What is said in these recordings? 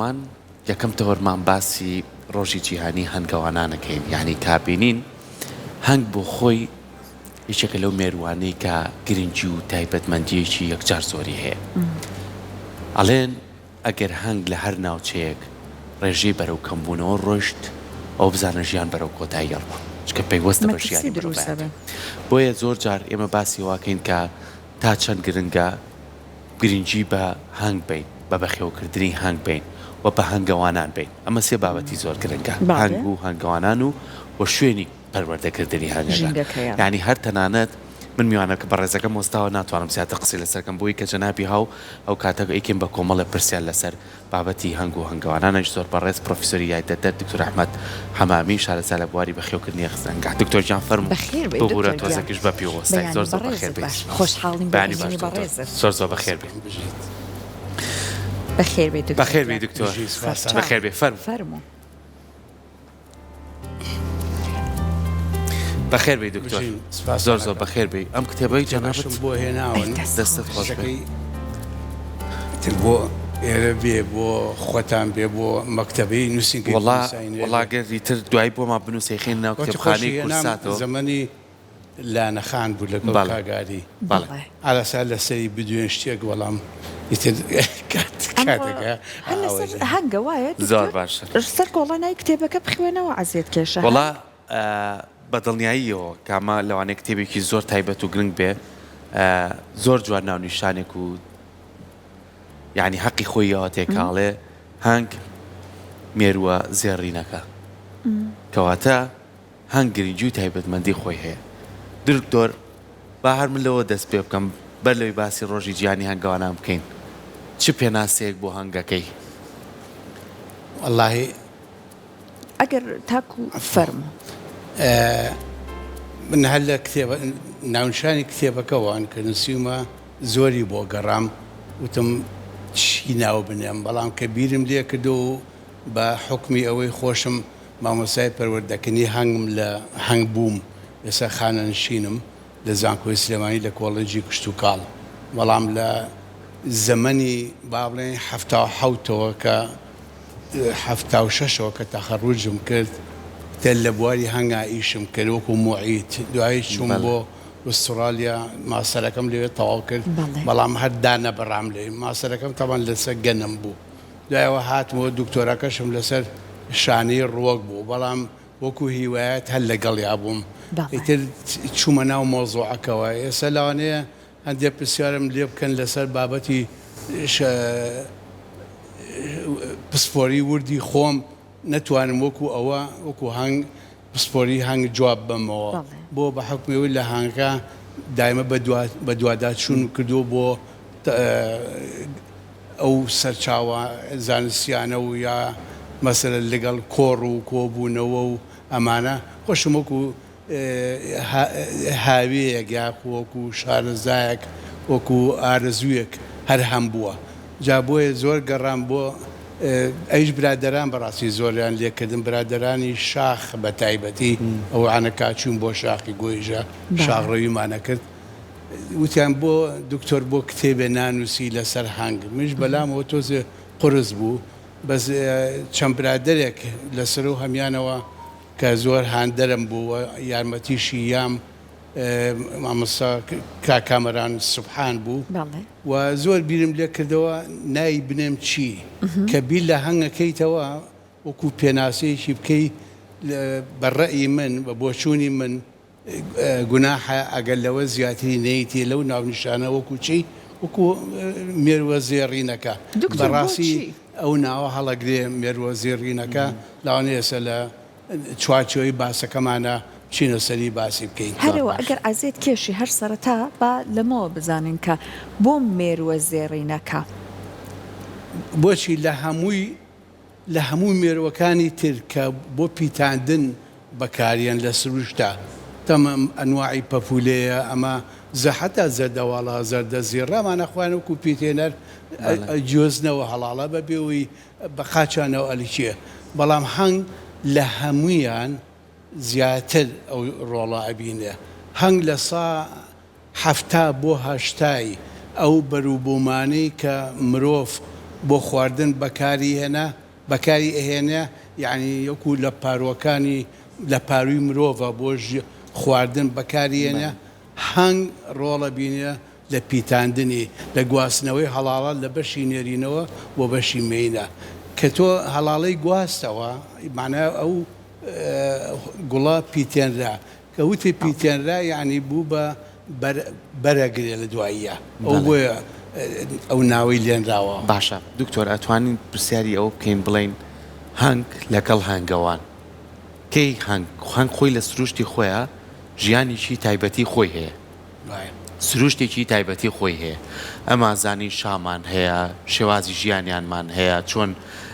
بەرنامەمان یەکەم تەوەرمان باسی ڕۆژی جیهانی هەنگەوانانەکەین یعنی تا بینین هەنگ بۆ خۆی یەکێکە لەو مێروانەی کە گرنگی و تایبەتمەندیەکی یەکجار زۆری هەیە ئەڵێن ئەگەر هەنگ لە هەر ناوچەیەک ڕێژەی بەرەو کەمبوونەوە ڕۆیشت ئەوە بزانە ژیان بەرەو کۆتایی ئەڕوا چونکە پەیوەستە بە مەترسی ژیانی دروست مرۆڤایەتی ئەبێ. بۆیە زۆر جار ئێمە باسی ئەوەکەین کە تا چەند گرنگە گرنگی بە هەنگ بەین بە بەخێوکردنی هەنگ بەین و بە هەنگەوانان بەین ئەمە سێ بابەتی زۆر گرنگە بەڵێ. هەنگ و هەنگەوانان و و شوێنی پەروەردەکردنی هەنگەکان ژینگەکەیان. یانی هەر تەنانەت من میوانەکە بەڕێزەکەم وەستاوە ناتوانم زیاتر قسەی لەسەر کەم بۆی کە جەنابی هاو ئەو کاتە ئەیکەین بە کۆمەڵێ پرسیار لەسەر بابەتی هەنگ و هەنگەوانانیش زۆر بەڕێز پرۆفیسۆری یاریدەدەر دکتۆر ئەحمەد حەمامی شارەزا لە بواری بەخێوکردنی هەنگا دکتۆر گیان فەرموو بەخێر بێی ببورە دکتۆر گیان. تۆزەکیش بە پێ وەستای بەیانی زۆر زۆر بەخێر بەڕێزت بێی باش خۆشحاڵین بە بەیانی باش بینینی دکتۆر بەڕێزت. زۆر زۆر بەخێر بێی. بژیت. بەخێر بێی دکتۆر بەخێر بێی گیان. دکتۆر بژی سپاستان. سەرچاو. بەخێر بێی فەرموو. فەرموو. بەخێر بێی دکتۆر بژین سپاستان زۆر زۆر ئەکەم. بەخێر بێی ئەم کتێبەی جەنابت کتێبەشم بۆ هێناون ئەی دەست دەستت خۆش. خۆش بێ. قسەکەی تر بۆ ئێرە بێ بۆ خۆتان بێ بۆ مەکتەبەی نووسینگەی وەڵا کوردستانی نوێ وەڵا بێ. گەر ئیتر دوایی بۆمان بنووسێ خەینە ناو وەختی خۆشی کتێبخانەی هێنام کوردساتەوە. زەمەنی لانەخان بوو لەگەڵ بەڵێ کاک ئاری. بەڵێ. بەڵێ. ئاراسا لەسەری بدوێن شتێک بەڵام ئیتر کات ئەمڕۆ کاتێکە هەر لەسەر ئاوەی. هەنگە وایە زۆر دکتۆر؟ باشە. سەر کۆڵە نای کتێبەکە بخوێنەوە عەزێت کێشە وەڵا هەنگ. بە دڵنیاییەوە کامە لەوانەیە کتێبێکی زۆر تایبەت و گرنگ بێ زۆر جوان ناونیشانێک و یعنی حەقی خۆی یاوەتێ کە ئەڵێ هەنگ مێرووە زێڕینەکە کەواتە هەنگ گرنگی و تایبەتمەندی خۆی هەیە. دکتۆر با هەر من لەوە دەست پێ بکەم بەر لەوەی باسی ڕۆژی جیهانی هەنگەوانان بکەین چ پێناسەیەک بۆ هەنگەکەی؟ وەڵاهی. ئەگەر تاکو فەرموو. من هەر لە کتێبە ناونیشانی کتێبەکەوە کە نووسیومە زۆری بۆ گەڕام وتم چی ناو بنێم بەڵام کە بیرم لێ کردەوە و بە حوکمی ئەوەی خۆشم مامۆستای پەروەردەکردنی هەنگم لە هەنگ بووم ئێستا خانەنشینم لە زانکۆی سلێمانی لە کۆڵێجی کشتوکاڵ بەڵام لە زەمەنی با بڵێین 77ەوە کە 76ەوە کە تەخەڕوجم کرد تر لە بواری هەنگا ئیشم کرد وەکو موعید دوایی چووم بۆ ئوسترالیا ماستەرەکەم لەوێ تەواو کرد بەڵام هەر دانەبڕام لێی ماستەرەکەم تەبعەن لەسەر گەنم بوو دوای ئەوە هاتمەوە دکتۆراکەشم لەسەر شانەی ڕووەک بوو بەڵام وەکو هیوایەت هەر لەگەڵیا بووم ئیتر چوومە ناو مەوزوعەکەوە ئێستا لەوانەیە هەندێ پرسیارم لێ بکەن لەسەر بابەتی پسپۆری وردی خۆم نەتوانم وەکو ئەوە وەکو هەنگ پسپۆری هەنگ جواب بەمەوە بۆ بە حوکمی ئەوەی لە هەنگەکە دایمە بەدواداچوون کردووە بۆ ئەو سەرچاوە زانستیانە و یا مەسەلەن لەگەڵ کۆڕ و کۆبوونەوە و ئەمانە خۆشم وەکو هاوێیەک یاخو وەکو شارەزایەک وەکو ئارەزوویەک هەر هەمبووە جا بۆیە زۆر گەڕام بۆ ئەویش برادەران بەڕاستی زۆریان لێکردم برادەرانی شاخ بە تایبەتی ئەوانە کاچوون بۆ شاخی گۆیژە شاخڕەویمان ئەکرد وتیان بۆ دکتۆر بۆ کتێبێ نانوسی لەسەر هەنگ منیش بەلامەوە تۆزێ قورس بوو بەس چەند برادەرێک لەسەرو هەمیانەوە کە زۆر هاندەرم بوو و یارمەتیشی یام مامۆستا کاک کامەران سوبحان بوو و زۆر بیرم لێ کردەوە ناوی بنێم چی کە بیر لە هەنگەکەیتەوە وەکو پێناسەیەکی بکەی بە ڕەئی من بە بۆچوونی من گوناحە ئەگەر لەوە زیاتری نەیتێ لەو ناونیشانە وەکو چی وەکو مێروە زێڕینەکە دکتۆر بەڕاستی بۆچی؟ ئەو ناوە هەڵەگرێ مێروە زێڕینەکە لەوانەیە ئێستا لە چوارچێوەی باسەکەمانا بچینە سەری باسی بکەین. هەرەوە ئەگەر عەزێت کێشی هەر سەرەتا با لەمەوە بزانین کە بۆ مێروە زێڕینەکە؟ بۆچی لە هەمووی لە هەموو مێرووەکانی تر کە بۆ پیتاندن بەکاریەن لە سروشتا تەمام ئەنواعی پەپولەیە ئەمە زە حەتا زەردەواڵە زەردە زیڕە ئەمانە خۆیان وەکو پیتێنەر ئەگوێزنەوە هەڵاڵە بە بێ ئەوەی بە قاچیانەوە ئەلکێ بەڵام هەنگ لە هەموویان زیاتر ئەو ڕۆڵە ئەبینێ هەنگ لە سا 70 بۆ هەشتای ئەو بەروبوومانەی کە مرۆڤ. بۆ خواردن بەکاری هێنا بەکاری ئەهێنێ یانی وەکو لە پاروەکانی لە پاروی مرۆڤە بۆ خواردن بەکاری هێنێ هەنگ ڕۆڵە بینێ لە پیتاندنی لە گواستنەوەی هەڵاڵە لە بەشی نێرینەوە بۆ بەشی مێینە کە تۆ هەڵاڵەی گواستەوە مانای ئەو گوڵە پیتێنرا کە وتی پیتێنرا یانی بوو بە بەر بەرەگرێ لە دواییا ئەو بۆیە ئەو ناوەی لێنراوە. باشە دکتۆر ئەتوانین پرسیاری ئەوە بکەین بڵێین هەنگ لەگەڵ هەنگەوان کەی هەنگ هەنگ خۆی لە سروشتی خۆیا ژیانیکی تایبەتی خۆی هەیە سروشتێکی تایبەتی خۆی هەیە ئەمازانین شامان هەیە شێوازی ژیانیانمان هەیە چۆن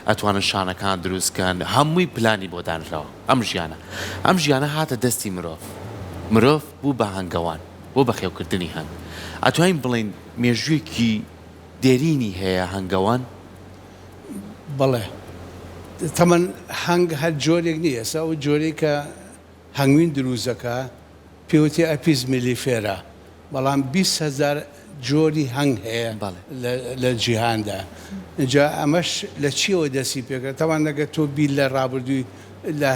ئەتوانن شانەکان دروست کەن هەمووی پلانی بۆ دانراوە ئەم ژیانە ئەم ژیانە هاتە دەستی مرۆڤ مرۆڤ بوو بە هەنگەوان بۆ بەخێوکردنی هەنگ ئەتوانین بڵێین مێژوویەکی دێرینی هەیە هەنگەوان؟ بەڵێ تەمەن هەنگ هەر جۆرێک نییە ئێستا ئەو جۆرەی کە هەنگوین دروست دەکا پێوتی ئەپیس میلیفێرا بەڵام 20 هەزار جۆری هەنگ هەیە لە جیهاندا جا ئەمەش لە چیەوە دەستی پێکرد تەوان ئەگەر تۆ بیر لە ڕابردووی لە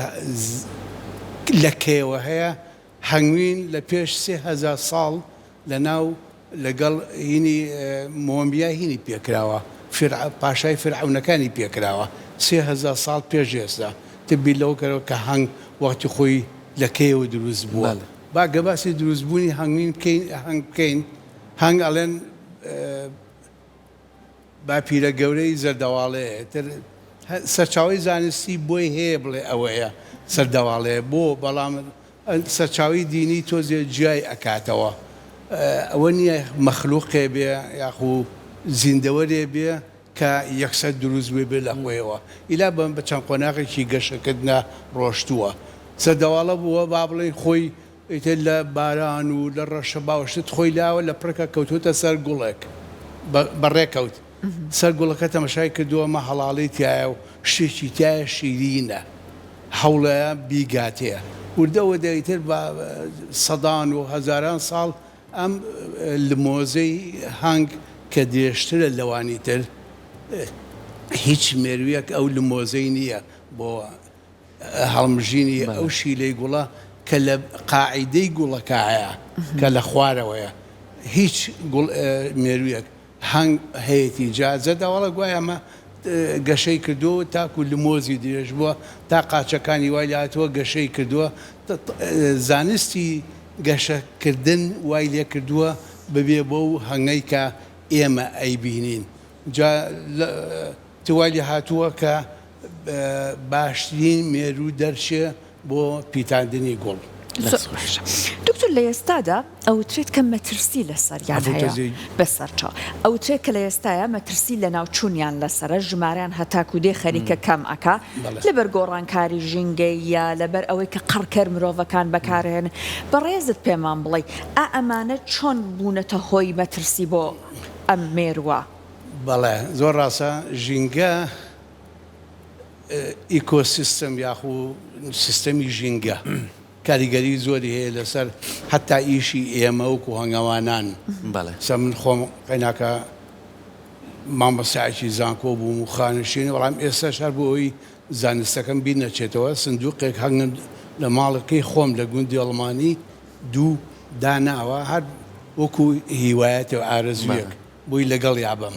لە کەیەوە هەیە هەنگوین لە پێش 3000 ساڵ لە ناو لەگەڵ هینی مۆمیا هینی پێکراوە فیرع پاشای فیرعەونەکانی پێکراوە 3000 ساڵ پێش ئێستا تە بیر لەوە کەرەوە کە هەنگ وەختی خۆی لە کەیەوە دروست بووە با گە باسی دروست بوونی هەنگوین بکەین هەنگ بکەین هەنگ ئەڵێن باپیرە گەورەی زەردەواڵەیە تر سەرچاوەی زانستی بۆی هەیە بڵێ ئەوەیە سەردەواڵەیە بۆ بەڵام سەرچاوەی دینی تۆزێ جیای ئەکاتەوە ئەوە نییە مەخلوقێ بێ یاخو زیندەوەرێ بێ کە یەکسەر دروست بووبێ لە خۆیەوە ئیلا بە بە چەند قۆناغێکی گەشەکردنا ڕۆشتووە سەردەواڵە بووە با بڵێین خۆی ئیتر لە باران و لە ڕەشەبا و شت خۆی لاوە لە پڕکە کەوتووەتە سەر گوڵێک بە ڕێکەوت سەر گوڵەکە تەمەشای کردووە ئەمە هەڵاڵەی تیایە و شتێکی تیایە شیرینە هەوڵەیە بیگاتێ وردە وردە ئیتر بە سەدان و هەزاران ساڵ ئەم لمۆزەی هەنگ کە درێژترە لەوانی تر هیچ مێروویەک ئەو لمۆزەی نییە بۆ هەڵمژینی ئەو شیلەی گوڵە کە لە قاعیدەی گوڵەکایە کە لە خوارەوەیە هیچ گوڵ مێروویەک هەنگ هەیەتی جا زەردەواڵە گوایە ئەمە گەشەی کردووە تاکو لمۆزی درێژ بووە تا قاچەکانی وای لێهاتووە گەشەی کردووە زانستی گەشەکردن وای لێکردووە ببێ بەو هەنگەی کە ئێمە ئەیبینین جا وای لێهاتووە کە باشترین مێروو دەرچێ بۆ پیتاندنی گوڵ. زۆر باشە دکتۆر لە ئێستادا ئەوترێت کە مەترسی لەسەریان هەیە بەسەرچاو ئەوترێت کە لە ئێستایا مەترسی لەناوچوونیان لەسەرە ژمارەیان هەتاکو دێ خەریکە کەم ئەکا لەبەر گۆڕانکاری ژینگەییە لەبەر ئەوەی کە قڕکەر مرۆڤەکان بەکارهێنن بەڕێزت پێمان بڵێی ئا ئەمانە چۆن بوونەتە هۆی مەترسی بۆ ئەم مێرووە؟ بەڵێ زۆر ڕاستە ژینگە ئیکۆسیستم یاخو سیستەمی ژینگە کاریگەری زۆری هەیە لەسەر حەتا ئیشی ئێمە وەکو هەنگەوانان. بەڵێ. سە من خۆم قەیناکە مامۆستایەکی زانکۆ بووم و خانەنشینی بەڵام ئێستاش هەر بۆ ئەوەی زانستەکەم بیر نەچێتەوە سندوقێک هەنگم لە ماڵەکەی خۆم لە گوندی ئەڵمانی دوو داناوە هەر وەکو هیوایەتێ و ئارەزوویەک بۆی لەگەڵیا بم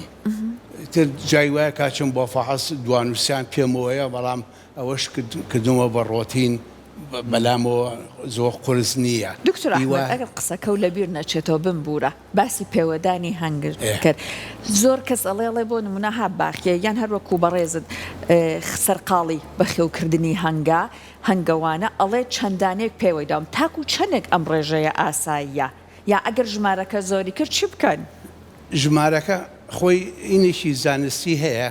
ئیتر جای وایە کاچم بۆ فەحس دوانووسیان پێمەوەیە بەڵام ئەوەش کردومە بە ڕۆتین بەلامەوە زۆر قورس نییە. دکتۆر ئەحمەد ئەگەر قسەکەو لەبیر نەچێتەوە بمبورە باسی پێوەدانی هەنگت کرد زۆر کەس ئەڵێ ئەڵێ بۆ نمونە ها باخیە یان هەر وەکو بەڕێزت سەرقاڵی بەخێوکردنی هەنگە هەنگەوانە ئەڵێ چەند دانەیەک پێوەی داوم تاکو چەندێک ئەم ڕێژەیە ئاساییە یا ئەگەر ژمارەکە زۆری کرد چی بکەن؟ ژمارەکە خۆی ئینێکی زانستی هەیە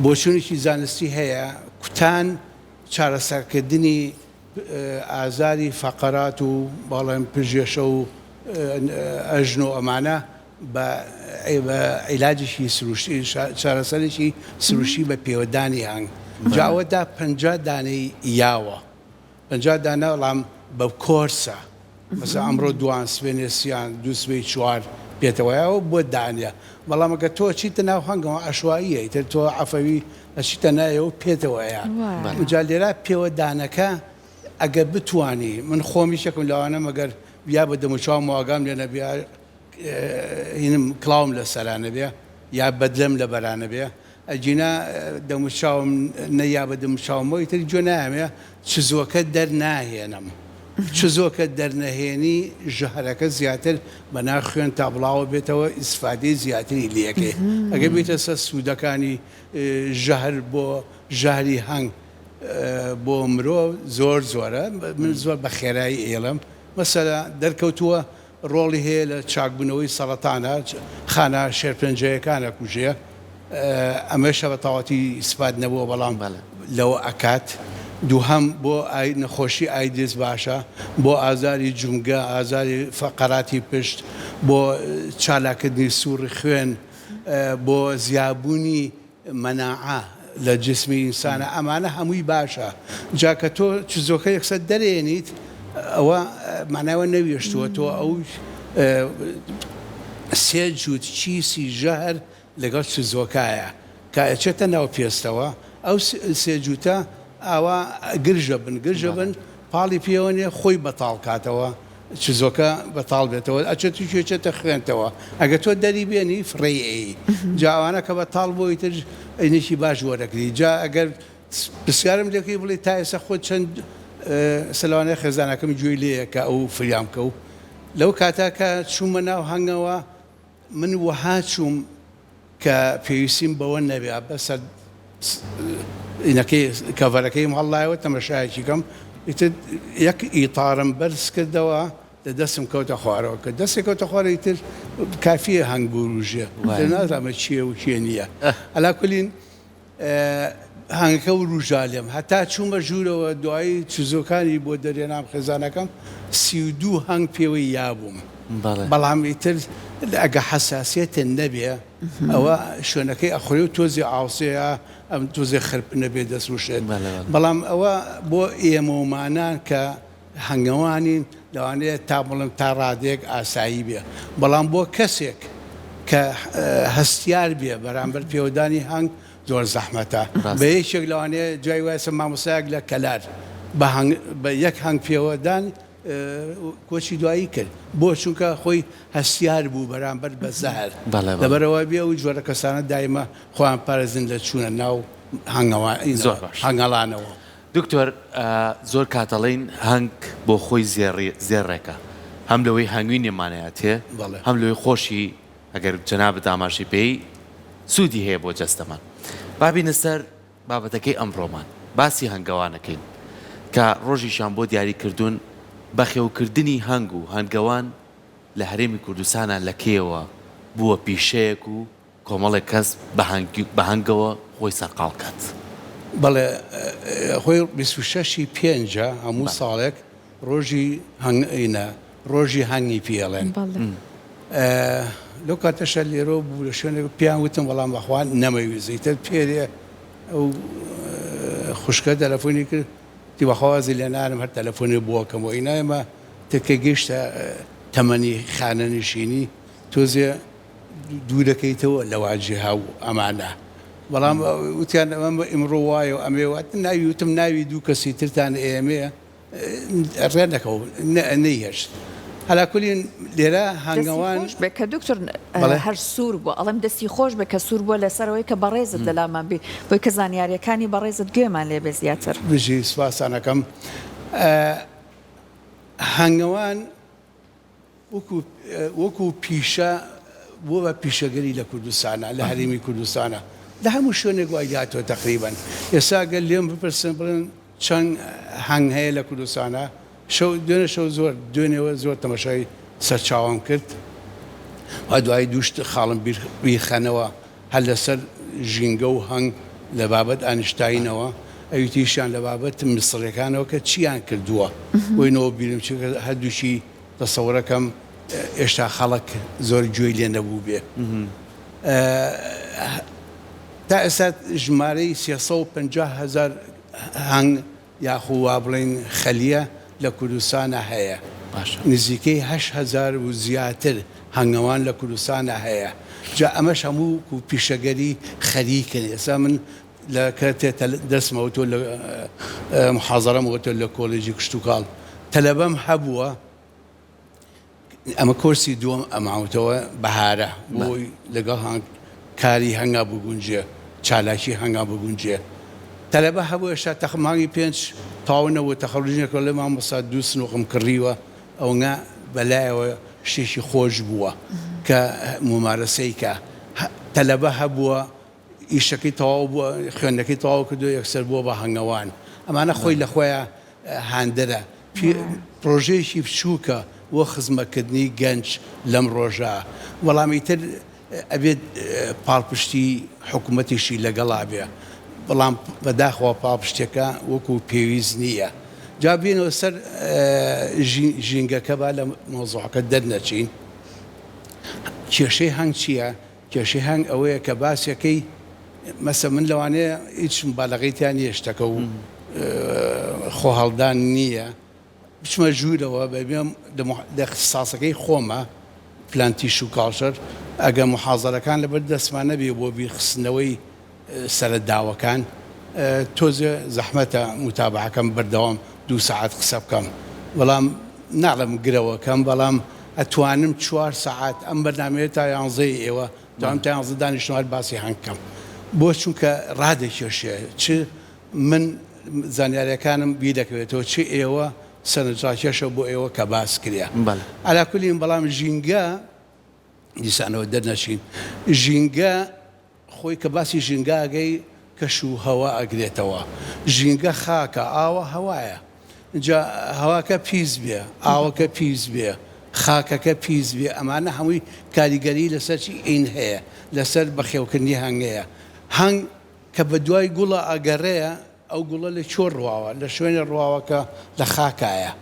بۆچوونێکی زانستی هەیە کوتان چارەسەرکردنی ئازاری فەقەرات و بەڵێن پژێشە و ئەژنۆ ئەمانە بە عیلاجێکی سروشتی چارەسەرێکی سروشتی بە پێوەدانی هەنگ جا ئەوە دا 50 دانەی یاوە 50 دانە بەڵام بە کۆرسە مەسەلەن ئەمڕۆ دوان سبەینێ سیان دوو سبەی چوار. پێتەوەیەوە بۆت دانیە بەڵام ئەگەر تۆ ئەچیتە ناو هەنگەوە عەشوائیە ئیتر تۆ عەفەوی ئەچیتە نایەوە پێتەوەیە جا لێرا پێوەدانەکە ئەگەر بتوانی من خۆم یەکێکم لەوانە مەگەر یا بە دەموچاوم واگام لێ نەبێ هینم کڵاوم لە سەرا نەبێ یا بەدلەم لە بەرا نەبێ ئەگینا دەموچاوم نە یا بە دەموچاومەوە ئیتر گوێ نایەمێ چزۆکە دەرناهێنم چزۆکە دەرنەهێنی ژەهرەکە زیاتر بە ناو خوێن تا بڵاوە بێتەوە ئیسفادەی زیاتری لەکەی ئەگەر بێتە سەر سوودەکانی ژەهر بۆ ژەهری هەنگ بۆ مرۆڤ زۆر زۆرە من زۆر بە خێرایی ئەیڵێم مەسەلە دەرکەوتووە ڕۆڵی هەیە لە چاکبوونەوەی سەڕەتانە خانە شێرپەنجەیەکان ئەکوژێ ئەمەشە بە تەواوەتی ئیسپات نەبووە بەڵام لەوە ئەکات دووهەم بۆ نەخۆشی ئایدز باشە بۆ ئازاری جومگە ئازاری فەقەراتی پشت بۆ چالاکردنی سوڕی خوێن بۆ زیابوونی مەناعە لە جسمی ئینسانە ئەمانە هەمووی باشە جا کە تۆ چزۆکە یەکسەر دەرێنیت ئەوە مانای وە نەوێشتووە تۆ ئەو سێ جووت کیسی ژەهر لەگەڵ چزۆکایە کە ئەچێتە ناو پێستەوە ئەو سێ جووتە ئاوا گرژە بن گرژە بن پاڵی پێوە نێ خۆی بەتاڵ کاتەوە چزۆکە بەتاڵ بێتەوە ئەچێت و چێتە خوێنتەوە ئەگەر تۆ دەری بێنی فڕێی ئەیی جا ئەوانە کە بەتاڵ بۆ ئیتر ئەینێکی باش وەرەگری جا ئەگەر پرسیارم لێکەی بڵێ تا ئێستا خۆت چەند سەلوانەیە خێزانەکەم گوێی لێیە کە ئەو فریام کەو لەو کاتە کە چوومە ناو هەنگەوە من وەها چووم کە پێویستیم بەوە نەبێ بەسەر ئینەکەی کەڤەرەکەیم هەڵلایەوە تەمەشایەکی کەم ئیتر یەک ئیتارم بەرز کردەوە لە دەستم کەوتە خوارەوە کە دەستی کەوتە خوارەوە ئیتر کافیە هەنگ بوروژێ نازانم چییە و کێ نییە عەلا کولین هەنگەکە وروژا لێم هەتا چوومە ژوورەوە دوایی چزۆکانی بۆ دەرێنام خێزانەکەم 32 هەنگ پێوەی یابووم بەڵام ئیتر ئەگە حەساسیەتت نەبێ ئەوە شوێنەکەی ئەخورێ و تۆزێ ئاوسێ ئەم تۆزێ خرپنە بێ دەسوشێت بەڵام ئەوە بۆ ئێمەومانان کە هەنگەوانین لەوانەیە تا بڵێم تا ڕادەیەک ئاسایی بێ بەڵام بۆ کەسێک کە هەستیار بێ بەرامبەر پێوەدانی هەنگ زۆر زەحمەتە بە یەکێک لەوانەیە جای وایسە مامۆستایەک لە کەلار بە هەنگ بە یەک هەنگ پێوەدان کۆچی دوایی کرد بۆ چونکە خۆی هەستیار بوو بەرامبەر بە زەهر لەبەرئەوە بێ ئەو جۆرە کەسانە دایمە خۆیان پارێزن لە چوونە ناو هەنگەڵانەوە. دکتۆر زۆر کات ئەڵێین هەنگ بۆ خۆی زێڕێکە هەم لەوەی هەنگوینی مانایەتێ هەم لەوەی خۆشی ئەگەر جەنابت ئاماژەی پێی سوودی هەیە بۆ جەستەمان با بینە سەر بابەتەکەی ئەمڕۆمان باسی هەنگەوان ئەکەین کە ڕۆژیشیان بۆ دیاری کردوون بەخێوکردنی هەنگ و هەنگەوان لە هەرێمی کوردستانا لە کەیەوە بووە پیشەیەک و کۆمەڵێک کەس بە هەنگەوە خۆی سەرقاڵ کات؟ بەڵێ خۆی 26 ی پێنجە هەموو ساڵێک ڕۆژی هەنگ ینە ڕۆژی هەنگی پێ ئەڵێن لەو کاتەشا لێرەوە بوو لە شوێنێک پێیان وتم وەڵام بەخوا نەمەویست ئیتر پێرێ ئەو خوشکە تەلەفۆنی کرد وتی بەخوا وازی لێ نارم هەر تەلەفۆنی بۆ ئەکەم و ئینا ئێمە تر کە گەیشتە تەمەنی خانەنشینی تۆزێ دوورەکەیتەوە لە واجهە و ئەمانە بەڵام وتیان ئەمە ئیمڕۆ وایە و ئەمێ ناوی وتم ناوی دوو کەسی ترتان ئێمەیە ڕێ نەکەو نەیهێشت عەلا کولین لێرە هەنگەوان. دەستی خۆش بێ کە دکتۆر هەر سوور بووە ئەڵێم دەستی خۆش بێ کە سوور بووە لەسەر ئەوەی کە بەڕێزت لەلامان بی بۆی کە زانیاریەکانی بەڕێزت گوێمان لێ بێ زیاتر. بژی سوپاستان ئەکەم هەنگەوان وەکو وەکو پیشە بووە بە پیشەگەری لە کوردستانا لە هەرێمی کوردستانا لە هەموو شوێنێک وای لێهاتووە تەقریبەن ئێستا گەر لێم بپرسن بڵێن چەند هەنگ هەیە لە کوردستانا شەو دوێنێ شەو زۆر دوێنێوە زۆر تەمەشای سەرچاوەم کرد و دوایی دوو شت خاڵم بیر بیرخەنەوە هەر لەسەر ژینگە و هەنگ لە بابەت ئانیشتاینەوە ئەوی تریشیان لە بابەت میسڕیەکانەوە کە چیان کردووە بۆینەوە بیرم چونکە هەردووکی تەسەورەکەم ئێشتا خەڵک زۆر گوێی لێ نەبووبێ تا ئێستا ژمارەی 350 هەزار هەنگ یاخو وا بڵێین خەلیە لە کوردستانا هەیە نزیکەی 8000 و زیاتر. هەنگەوان لە کوردستانا هەیە جا ئەمەش هەموو وەکو پیشەگەری خەریکن ئێستا من لە کە تێتە دەستمەوە تۆ لە محازەرەم وتۆ لە کۆلێجی کشتوکاڵ تەلەبەم هەبووە ئەمە کۆرسی دووەم ئەماوتەوە بەهارە بۆی لەگەڵ هەنگ کاری هەنگا بگونجێ چالاکی هەنگا بگونجێ تەلەبە هەبوو ئێشتا تەخ مانگی پێنج تەواو نەبوو تەخەڕوجی نەکردوە ئەڵێ مامۆستا دوو سنوقم کڕیوە ئەوەنگە بەلایەوە شتێکی خۆش بووە کە مومارەسەی کە تەلەبە هەبووە ئیشەکەی تەواو بووە خوێندنەکەی تەواو کردووە یەکسەر بووە بە هەنگەوان ئەمانە خۆی لە خۆیا هاندەرە پرۆژەیەکی بچووکە بۆ خزمەتکردنی گەنج لەم ڕۆژە بەڵام ئیتر ئەبێت پاڵپشتی حکومەتیشی لەگەڵا بێ بەڵام بەداخەوە پاڵپشتیەکە وەکو پێویست نییە جا بێنەوە سەر ژینگەکە با لە مەوزوعەکە دەرنەچین کێشەی هەنگ چییە؟ کێشەی هەنگ ئەوەیە کە باسەکەی مەسە من لەوانەیە هیچ مبالەغەی تیا نییە شتەکە و خۆهەڵدان نییە بچمە ژوورەوە بەبێم لە اختصاصەکەی خۆمە plant tissue culture ئەگە محازەرەکان لەبەر دەستمان نەبێ بۆ بیرخستنەوەی سەرە داوەکان تۆزێ زەحمەتە موتابەعەکەم بەردەوام دوو سەعات قسە بکەم بەڵام ناڵێم گرەوەکەم بەڵام ئەتوانم چوار سەعات ئەم بەرنامەیە تا یانزەی ئێوە توانم تا یانزە دانیشتم هەر باسی هەنگ کەم بۆ چونکە ڕادەکێشێ چ من زانیاریەکانم بیردەکەوێتەوە چ ئێوە سەرنجڕاکێشە بۆ ئێوە کە باس کرێ بەڵێ. عەلا کولین بەڵام ژینگە دیسانەوە دەرنەچین ژینگە خۆی کە باسی ژینگە ئەگەی کەش و هەوا ئەگرێتەوە ژینگە خاکە ئاوە هەوایە جا هەواکە پیس بێ ئاوەکە پیس بێ خاکەکە پیس بێ ئەمانە هەمووی کاریگەری لەسەر چی ئین هەیە لەسەر بەخێوکردنی هەنگەیە هەنگ کە بە دوای گوڵە ئەگەڕێ ئەو گوڵە لە کوێ ڕواوە؟ لە شوێنێ ڕواوە کە لە خاکایە.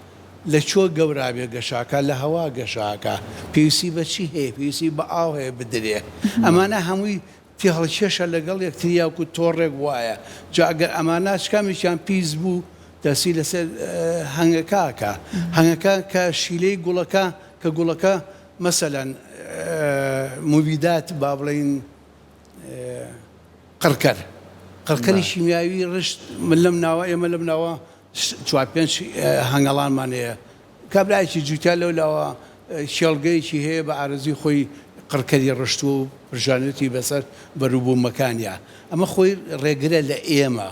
لە کوێ گەورا بێ گەشە ئەکا؟ لە هەوا گەشە ئەکا. پێویستی بە چی هەیە؟ پێویستی بە ئاو هەیە بدرێ. ئەمانە هەمووی تێهەڵکێشە لەگەڵ یەکتریا وەکوو تۆڕێک وایە. جا ئەگەر ئەمانە چ کامێکیان پیس بوو تەسیر لەسەر هەنگەکە ئەکا. هەنگەکە کە شیلەی گوڵەکە کە گوڵەکە مەسەلەن موبیدات با بڵێین قڕکەر قڕکەری شیمیاوی ڕشت من لەم ناوە ئێمە لەم ناوە چوار پێنج هەنگەڵانمان هەیە کابرایەکی جوتیا لەو لاوە کێڵگەیەکی هەیە بە ئارەزوی خۆی قڕکەری ڕشتووە و پرژانوێتی بەسەر بەروبوومەکانیا ئەمە خۆی ڕێگرە لە ئێمە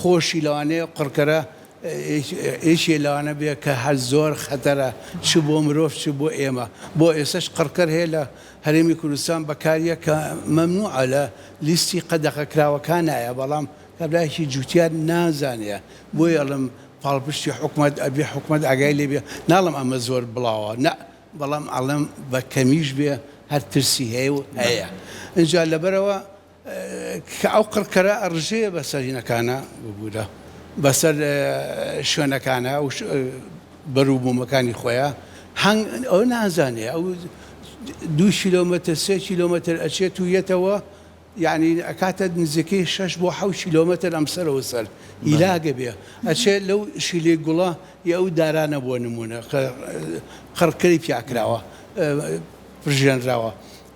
خۆشی لەوانەیە قڕکەرە یەکێ لەوانە بێ کە هەر زۆر خەتەرە چ بۆ مرۆڤ چ بۆ ئێمە بۆ ئێستەش قڕکەر هەیە لە هەرێمی کوردستان بەکاریە کە مەمنوعە لە لیستی قەدەغەکراوەکانایە بەڵام کابرایەکی جوتیار نازانێ بۆیە ئەڵێم پاڵپشتی حکومەت ئەبێ حکومەت ئاگای لێ بێ ناڵێم ئەمە زۆر بڵاوە نا بەڵام ئەڵێم بە کەمیش بێ هەر ترسی هەیە و هەیە ئینجا لەبەرئەوە کە ئەو قڕکەرە ئەڕژێ بەسەر هینەکانە ببورە بەسەر شوێنەکانە و بەروبوومەکانی خۆیان هەنگ ئەو نازانێ ئەو دوو کیلۆمەتر سێ کیلۆمەتر ئەچێت و یەتەوە یعنی ئەکاتە نزیکەی شەش بۆ حەوت کیلۆمەتر ئەم سەرەوە سەر هیلاگە بێ ئەچێت لەو شیلەی گوڵە یا ئەو دارانە بۆ نمونە قڕکەری پیاکراوە پرژێنراوە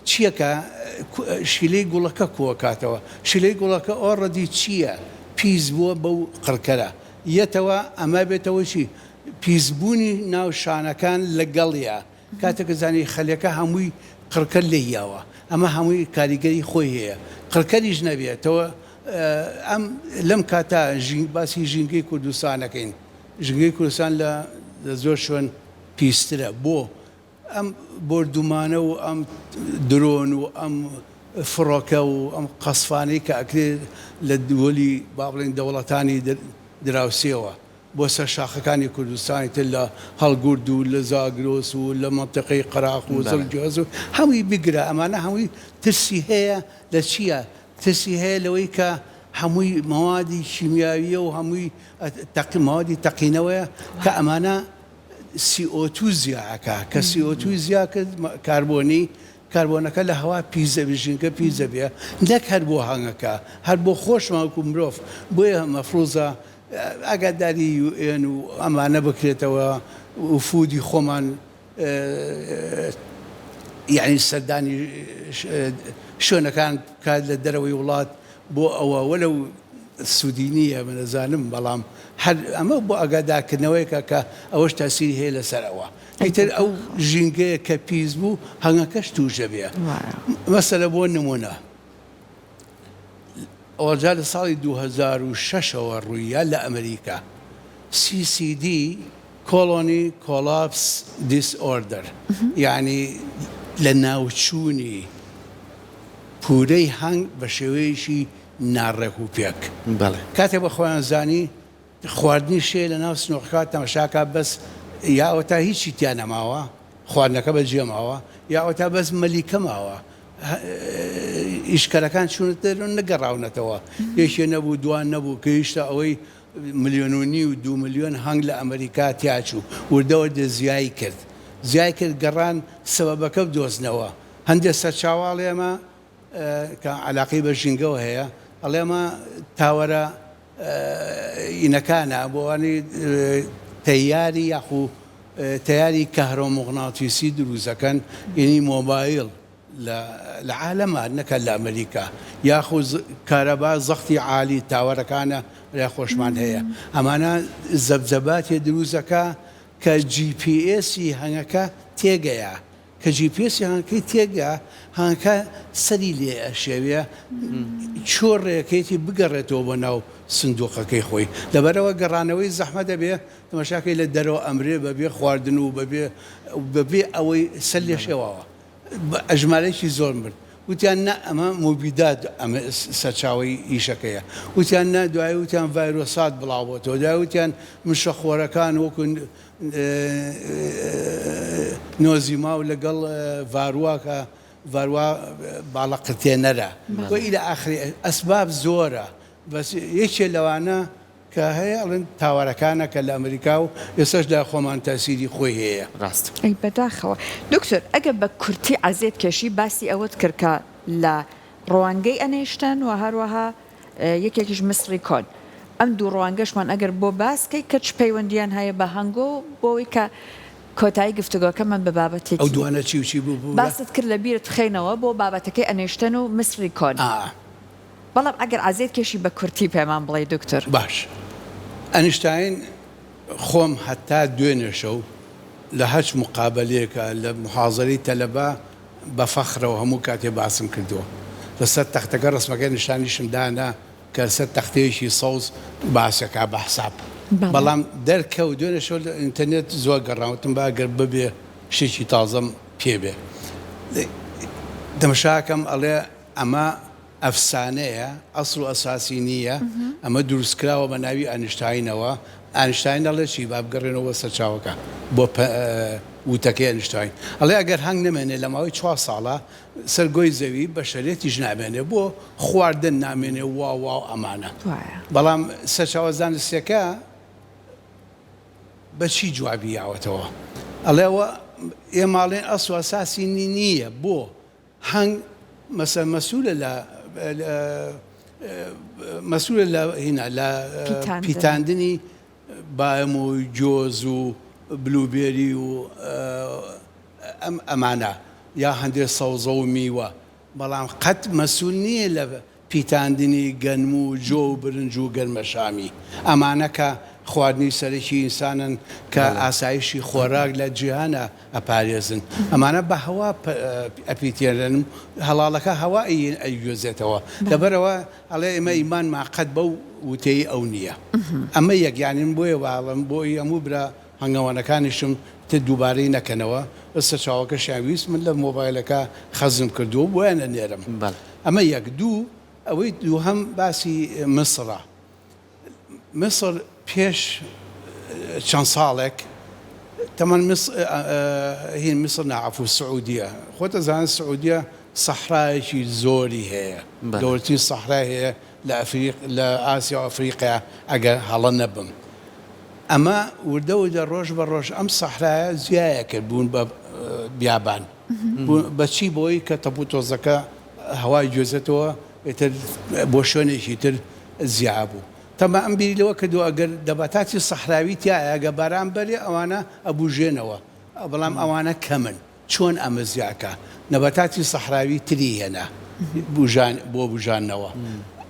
چیە کە شیلەی گوڵەکە کۆکاتەوە شیلەی گوڵەکە ئۆڕەدی چیە پیس بووە بەو قڕکەرە یەتەوە ئەمە بێتەوە چی پیس بوونی ناو شانەکان لەگەڵیا کاتێک کە زانی خەلەکە هەمووی قڕکەر لێی یاوە ئەمە هەمووی کاریگەری خۆی هەیە قڕکەریش نەبێتەوە ئەم لەم کاتە ژین باسی ژینگەی کوردستانەکەین ژینگەی کوردستان لە زۆر شوێن پیسترە بۆ ئەم بۆردومانە و ئەم درۆن و ئەم فڕۆکە و ئەم قەسفانەی کە ئەکرێت لە دووەلی با بڵێین دەوڵەتانی دراوسێوە بۆ سەر شاخەکانی کوردستانی تر لە هەڵگورد و لە زاگرۆس و لە مەنتیقەی قەراخ و زڕگوێز و هەمووی بگرە ئەمانە هەمووی ترسی هەیە لە چییە؟ ترسی هەیە لەوەی کە هەمووی مەوادی شیمیاویە و هەمووی مەوادی تەقینەوەیە کە ئەمانە سی ئۆ تو زیا ئەکا کە سی ئۆ توی زیا کرد کاربۆنی کاربۆنەکە لە هەوا پیس دەبێ ژینگە پیس دەبێ نەک هەر بۆ هەنگەکە هەر بۆ خۆشمان وەکو مرۆڤ بۆیە مەفروزە ئاگاداری یو ئێن و ئەمانە بکرێتەوە وفودی خۆمان. یەعنی سەردانی شوێنەکان بکات لە دەرەوەی وڵات بۆ ئەوە وەلەو سوودی نییە من ئەزانم بەڵام هەر ئەمە بۆ ئاگادارکردنەوەیەکە کە ئەوەش تەسیری هەیە لەسەر ئەوە ئیتر ئەو ژینگەیە کە پیس بوو هەنگەکەش تووش دەبێ مەسەلە بۆ نمونە ئەوجا لە ساڵی 2006 ەوە ڕوویە لە ئەمریکا CCD Colony Collapse Disorder یانی لەناوچوونی پوورەی هەنگ بە شێوەیەکی ناڕێک و پێک. بەڵێ. کاتێک بە خۆیان زانی خواردنی شێ لە ناو سنوقەکە تەماشاکە بەس یا ئەوەتا هیچی تیا نەماوە خواردنەکە بە جێ ماوە یا ئەوەتا بەس مەلیکە ماوە ئیشکەرەکان چوونەتە دەرەوە نەگەڕاونەتەوە یەکێ نەبوو دوان نەبوو گەیشتە ئەوەی ملیۆن و نیو دوو ملیۆن هەنگ لە ئەمریکا تیاچوو وردە وردە زیای کرد زیای کرد گەڕان سەبەبەکە بدۆزنەوە هەندێ سەرچاوە ئەڵێ ئەمە کە عەلاقەی بە ژینگەوە هەیە ئەڵێ ئەمە تاوەرە ئینەکانە بۆ ئەوانەی تەیاری یاخو تەیاری کەهرۆموغناتیسی دروست ئەکەن یعنی مۆبایل لە عالەما نەک هەر لە ئەمریکا یاخو کارەبا زەختی عالی تاوەرەکانە لای خۆشمان هەیە ئەمانە زەبزەباتێ دروست ئەکا کە جی پی ئێسی هەنگەکە تێگەیا کە جی پی ئێسی هەنگەکەی تێگا هەنگەکە سەری لێ ئەشێوێ چۆ ڕێکەیەتی بگەڕێتەوە بۆ ناو سندوقەکەی خۆی لەبەرئەوە گەڕانەوەی زەحمەت ئەبێ تەماشاکەی لە دەرەوە ئەمرێ بەبێ خواردن و بەبێ بەبێ ئەوەی سەر لێ شێواوە ژمارەیەکی زۆر مرد. وتیان نا ئەمە موبیدات ئەمە سەرچاوەی ئیشەکەیە. وتیان نا دوایی وتیان ڤایرۆسات بڵاوبۆتەوە. دوایی وتیان مشەخۆرەکان وەکو نۆزیما و لەگەڵ ڤاروا کە ڤاروا باڵەقرتێنەرە و ئیلا ئاخری ئەسباب زۆرە بەس یەکێ لەوانە کە هەیە ئەڵێن تاوەرەکانە کە لە ئەمریکا و ئێستاش لای خۆمان تەئسیری خۆی هەیە. ڕاستە. ئەی بەداخەوە. دکتۆر ئەگەر بە کورتی عەزێت کێشی باسی ئەوەت کرد کە لە ڕوانگەی ئەنێشتەن و هەروەها یەکێکیش میسری کۆن ئەم دوو ڕوانگەشمان ئەگەر بۆ باس کەی کە چ پەیوەندیان هەیە بە هەنگۆ بۆ ئەوەی کە کۆتایی گفتوگۆکەمان بە ئەو بابەتێکی دوانە چی و چی بوو ببورە؟ باست کرد لە بیرت بخەینەوە بۆ بابەتەکەی ئەنێشتەن و میسری کۆن. ئا. بەڵام ئەگەر عەزێت کێشی بە کورتی پێمان بڵێی دوکتور. باش ئەنیشتاین خۆم هەتا دوێنێ شەو لە هەچ موقابەلەیەکا لە موحازەرەی تەلەبە بە فەخرەوە هەموو کاتێ باسم کردووە لە سەر تەختەکە ڕەسمەکەی نیشانیشم دانا کە سەر تەختەیەکی سەوز باسەکا بە حساب بەڵام دەرکەوت دوێنێ شەو لە ئینتەرنێت زۆر گەڕام وتم با گەر ببێ شتێکی تازەم پێ بێ تەمەشاکەم ئەڵێ ئەمە ئەفسانەیە، ئەسڵ و ئەساسی نییە، ئەمە دروستکراوە بە ناوی ئەنشتاینەوە، ئەنشتاین ئەڵێ چی؟ با بگەڕێنەوە بۆ سەرچاوەکە، بۆ وتەکەی ئەنشتاین، ئەڵێ ئەگەر هەنگ نەمێنێ لە ماوەی چوار ساڵا سەر گۆی زەوی بەشەریەتیش نامێنێ، بۆ خواردن نامێنێ وا وا و ئەمانە. بەڵام سەرچاوە زانستیەکە بە چی جوابی یاوەتەوە؟ ئەڵێ ئەوە ئێمە ئەڵێن ئەسڵ و ئەساسی نییە، بۆ؟ هەنگ مەسەن مەسولە لە مەسولە لە هینا لە پیتاندنی بایەم و گۆز و بلوبێری و ئەم ئەمانە یا هەندێک سەوزە و میوە بەڵام قەت مەسول نییە لە پیتاندنی گەنم و جۆ و برنج و گەنمەشامی، ئەمانە کە خواردنی سەرەکی ئینسانن کە ئاسایشی خۆراک لە جیهانا ئەپارێزن، ئەمانە بە هەوا ئەپیتێنرێن و هەڵاڵەکە هەوا ئەیگوێزێتەوە، لەبەرئەوە ئەڵێ ئێمە ئیمانمان قەت بەو وتەی ئەو نییە. ئەمە یەک، یانی من بۆیە وا ئەڵێم بۆ هەموو برا هەنگەوانەکانیشم تر دووبارەی نەکەنەوە، بەس سەرچاوەکەشیان ویست من لە مۆبایلەکە خەزنم کردووە و بۆیان ئەنێرم. ئەمە یەک. دوو، ئەوەی دووهەم باسی میسڕە. میسڕ پێش چەند ساڵێک، تەمەن میسڕ، هین میسڕ نا عەفو سعودیە. خۆت ئەزانن سعودیە سەحرایەکی زۆری هەیە. گەورەترین سەحرای هەیە لە ئەفریق، لە ئاسیا و ئەفریقیا ئەگەر هەڵە نەبم. ئەمە وردە وردە ڕۆژ بە ڕۆژ ئەم سەحرایە زیایە کرد، بوون بە بیابان. بە چی؟ بەوەی کە تەپوتۆزەکە هەوای گوێزێتەوە ئیتر بۆ شوێنێکی تر زیا بوو. تەبعەن ئەم بیری لەوە کردووە ئەگەر دەباتاتی سەحراوی تیایە ئەگەر باران بەرێ ئەوانە ئەبوژێنەوە بەڵام ئەوانە کەمن. چۆن ئەمە زیاکا؟ نەباتاتی سەحراوی تری هێنا بوژان بۆ بوژاندنەوە.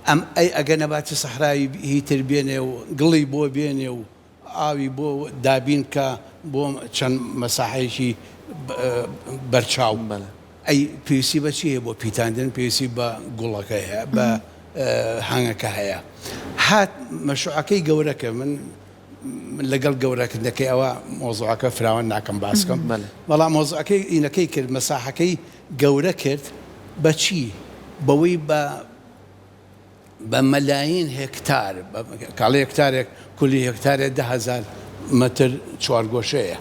ئەم ئەی ئەگەر نەباتی سەحراوی هی تر بێنێ و گڵی بۆ بێنێ و ئاوی بۆ دابین بکا بۆ چەند مەساحەیەکی بەرچاو. ئەی پێویستی بە چی هەیە بۆ پیتاندن؟ پێویستی بە گوڵەکە هەیە، بە هەنگەکە هەیە. هات مەشروعەکەی گەورە کرد. من لەگەڵ گەورەکردنەکەی ئەوە مەوزوعەکە فراوان ناکەم باس کەم. بەڵام مەوزوعەکەی ئینەکەی کرد، مەساحەکەی گەورە کرد بە چی؟ بەوەی بە بە مەلایین هێکتار، کاڵێ هێکتارێک کولی هێکتارێ 10,000 مەتر چوارگۆشەیە،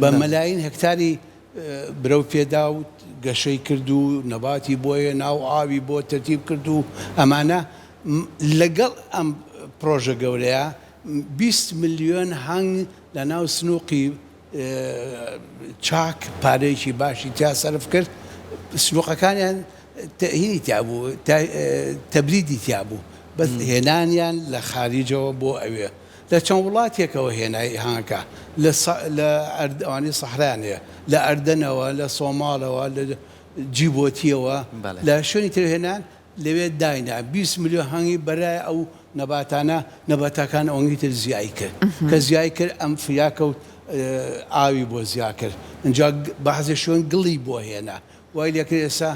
بە مەلایین هێکتاری برەو پێدا و گەشەی کرد و نەباتی بۆ هێنا و ئاوی بۆ تەرتیب کرد و ئەمانە لەگەڵ ئەم پرۆژە گەورەیە 20 ملیۆن هەنگ لە ناو سنووقی چاک پارەیەکی باشی تیا سەرف کرد سنووقەکانیان تەهینی تیا بوو تەبریدی تیا بوو بەس هێنانیان لە خاریجەوە بۆ ئەوێ لە چەند وڵاتێکەوە هێنای هانکە لە لە ئەوانەی سەحرایان هەیە لە ئەردەنەوە لە سۆماڵەوە لە جیبۆتیەوە لە شوێنی تر هێنان لەوێ داینا 20 ملیۆن هەنگی بەرای ئەو نەباتانە نەباتەکان ئەوەنگی تر زیای کرد کە زیای کرد ئەم فریا کەوت ئاوی بۆ زیا کرد ئینجا بەعزێ شوێن گڵی بۆ هێنا وای لێکرد ئێستا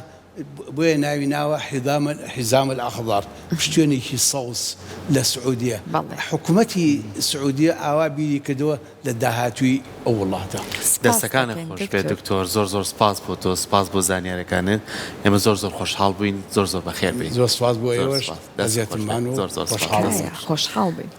بۆیە ناوی ناوە حزام الحزام الاخضر پشتێنێکی سەوز لە سعودیە بەڵێ. حکومەتی سعودیە ئاوا بیری کردەوە لە داهاتووی ئەو وڵاتە. سپاس دەستەکانت دەکەین خۆش بێت دکتۆر. دکتۆر زۆر زۆر سپاس بۆ تۆ سپاس بۆ زانیارەکانت ئێمە زۆر زۆر خۆشحاڵ بووین زۆر زۆر بەخێر بێی زۆر سپاس بۆ زۆر ئێوەش سپاس دەست خۆش بێت ئەزیەتم مان و زۆر زۆر سپاس خۆشحاڵ دەست بووم. تکایە خۆش. خۆشحاڵ بین.